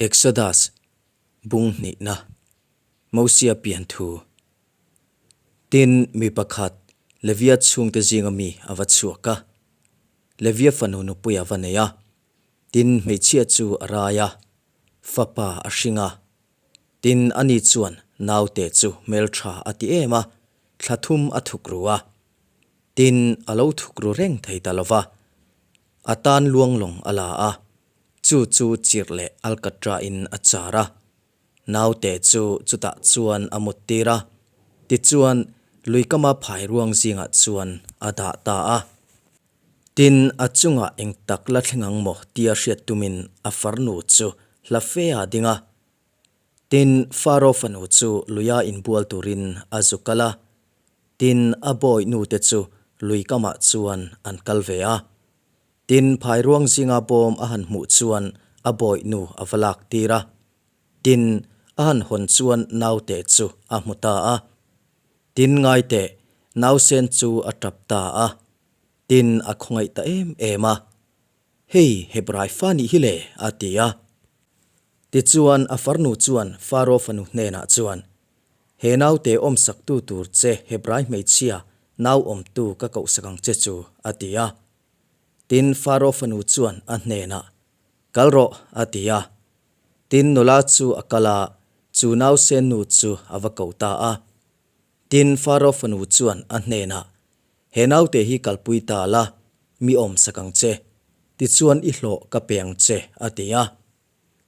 Exodus, Bung hnihna, Mosia pian thu. Tin, mi pakhat, Levia chhungte zinga mi a va chhuak a. Levia fanu nupui a va nei a. Tin, hmeichhia chu a rai a, fapa a hring a. Tin, ani chuan naute chu hmeltha a ti em a, thla thum a thuk ru a. Tin, a lo thuk ru reng thei ta lo va. A tan luanglawng a la a, chu chu chirh leh alkatra-in a char a. Naute chu chutah chuan a mut tir a, tichuan luikama phai ruang zingah chuan a dah ta a. Tin, a chungah eng tak la thleng ang maw tia hriat tumin a farnu chu hla fe a ding a. Tin, Faro fanu chu luia inbual turin a zu kal a. Tin, a bawi nute chu lui kamah chuan an kal ve a. Tin, phairuang zinga bawm a han hmuh chuan a bawi nu a va lak tir a. Tin, a han hawn chuan naute chu a hmu ta a. Tin, ngaiteh, nausen chu a tap ta a. Tin, a khawngaih ta em em a. Hei, Hebrai fa nih hi le, a ti a. Tichuan, a farnu chuan Faro fanu hnenah chuan, He naute awmsaktu tur che Hebrai hmeichhia nau awmtu ka kohsak ang che chu, a ti a. Tin, Faro fanu chuan a hnenah, Kal rawh, a ti a. Tin, nula chu a kal a, chu nausen nu chu a va ko ta a. Tin, Faro fanu chuan a hnenah, He naute hi kalpui ta la, mi awmsak ang che. Tichuan i hlawh ka pe ang che, a ti a.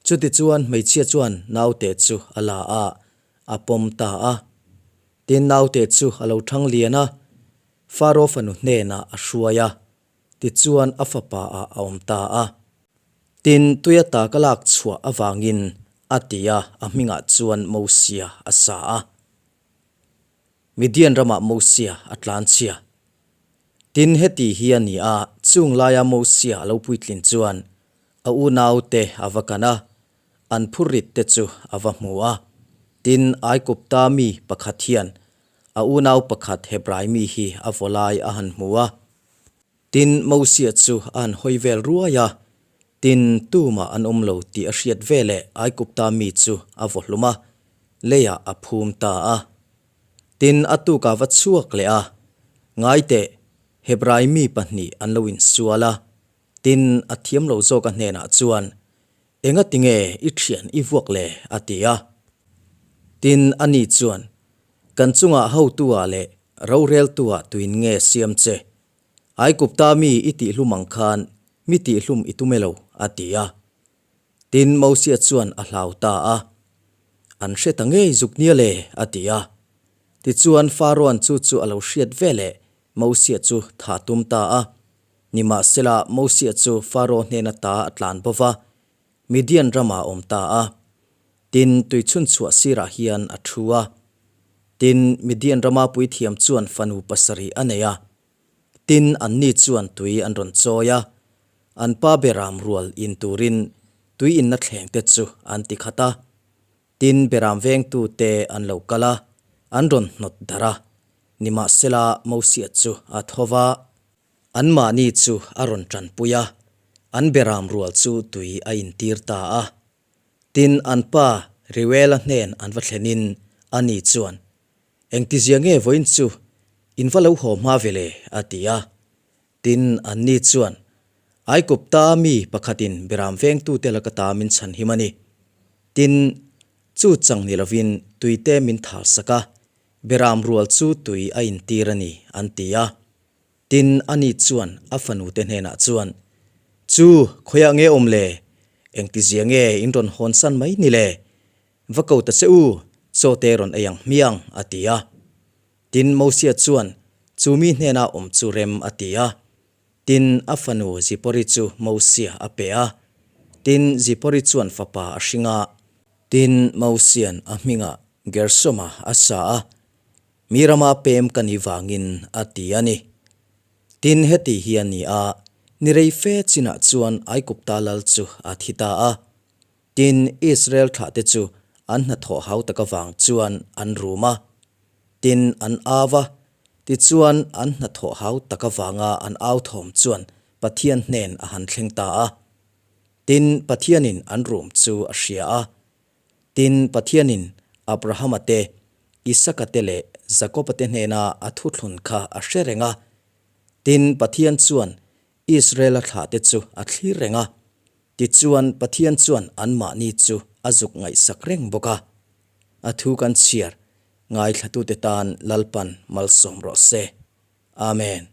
Chutichuan hmeichhia chuan naute chu a la a, a pawm ta a. Tin, naute chu a lo thang lian a, Faro fanu hnenah a hruai a, tichuan a fapa ah a awm ta a. Tin, tuia ta ka lak chhuah avangin a ti a, a hmingah chuan Mosia a sa a. Midian ramah Mosia a tlan chhia. Tin, heti hi a ni a, chung laia Mosia a lo puitlin chuan a unaute a va kan a, an phurrit te chu a va hmu a. Tin, Aikupta mi pakhat hian a unau pakhat Hebrai mi hi a vaw lai a han hmu a. Tin, Mosia chu a han hawi vel ruai a, tin, tumah an awm lo tih a hriat veleh Aikupta mi chu a vaw hlum a, leiah a phum ta a. Tin, a tukah va chhuak leh a, Ngaiteh, Hebrai mi pahnih an lo insual a. Tin, a thiam lo zawk a hnenah chuan, Engatinge i thian i vuak le? a ti a. Tin, ani chuan, Kan chungah hotu-ah leh roreltu-ah tuin nge siam che? Aikupta mi i tihhlum ang khan mi tihhlum i tum e lo, a ti a. Tin, Mosia chuan a hlau ta a. An hre ta ngei zuk nia le, a ti a. Tichuan, Faroan chu chu a lo hriat veleh Mosia chu tha tum ta a. Nimahsela, Mosia chu Faro hnena ta a tlan bo va, Midian ramah a awm ta a. Tin, tuichhun chhuah sirah hian a thu a. Tin, Midian rama puithiam chuan fanu pasarih a nei a. Tin, anni chuan tui an rawn chawi a. An pa beram rual in turin tui inna thleng te chu an ti khat a. Tin, beram vengtute an lo kal a, an rawn hnawt darh a. Nimahsela, Mosia chu a tho va. Anmahni chu a rawn tanpui a, an beram rual chu tui a intir ta a. Tin, an pa Reuela hnen an va thlenin ani chuan, Engtizia nge vawiin chu in va lo haw hma ve le? a ti a. Tin, anni chuan, Aikupta mi pakhatin beram vengtute laka ta min chhanhim a ni. Tin, chu chang ni lovin tuite min thalsak a, beram rual chu tui a intir a ni, an ti a. Tin, ani chuan a fanute hnenah chuan, Chu, khawiah nge awm le? Engtizia nge in rawn hawnsan mai ni le? Va ko ta che u, chaw te rawn ei ang hmiang, a ti a. Tin, Mosia chuan chu mi hnena awm chu rem a ti a. Tin, a fanu Zipori chu Mosia a pe a. Tin, Zipori chuan fapa a hring a. Tin, Mosia'n a hmingah Gersoma a sa a. Mi rama pem ka nih vangin a ti a ni. Tin, heti hi a ni a, ni rei fe chinah chuan Aikupta lal chu a thi ta a. Tin, Israel thlahte chu an hnathawh hau tak avang chuan an rum a. Tin, an au a, tichuan an hnathawh hau tak avanga an au thawm chuan Pathian hnen a han thleng ta a. Tin, Pathianin an rum chu a hria a. Tin, Pathianin Abrahama te, Isaka te leh Jakoba te hnena a thuthlun kha a hre reng a. Tin, Pathian chuan Israela thlahte chu a thlir reng a. Tichuan, Pathian chuan anmahni chu a zuk ngaihsak reng bawk a. A thu kan chhiar ngaithlatute tan Lalpan malsawm rawh se. Amen.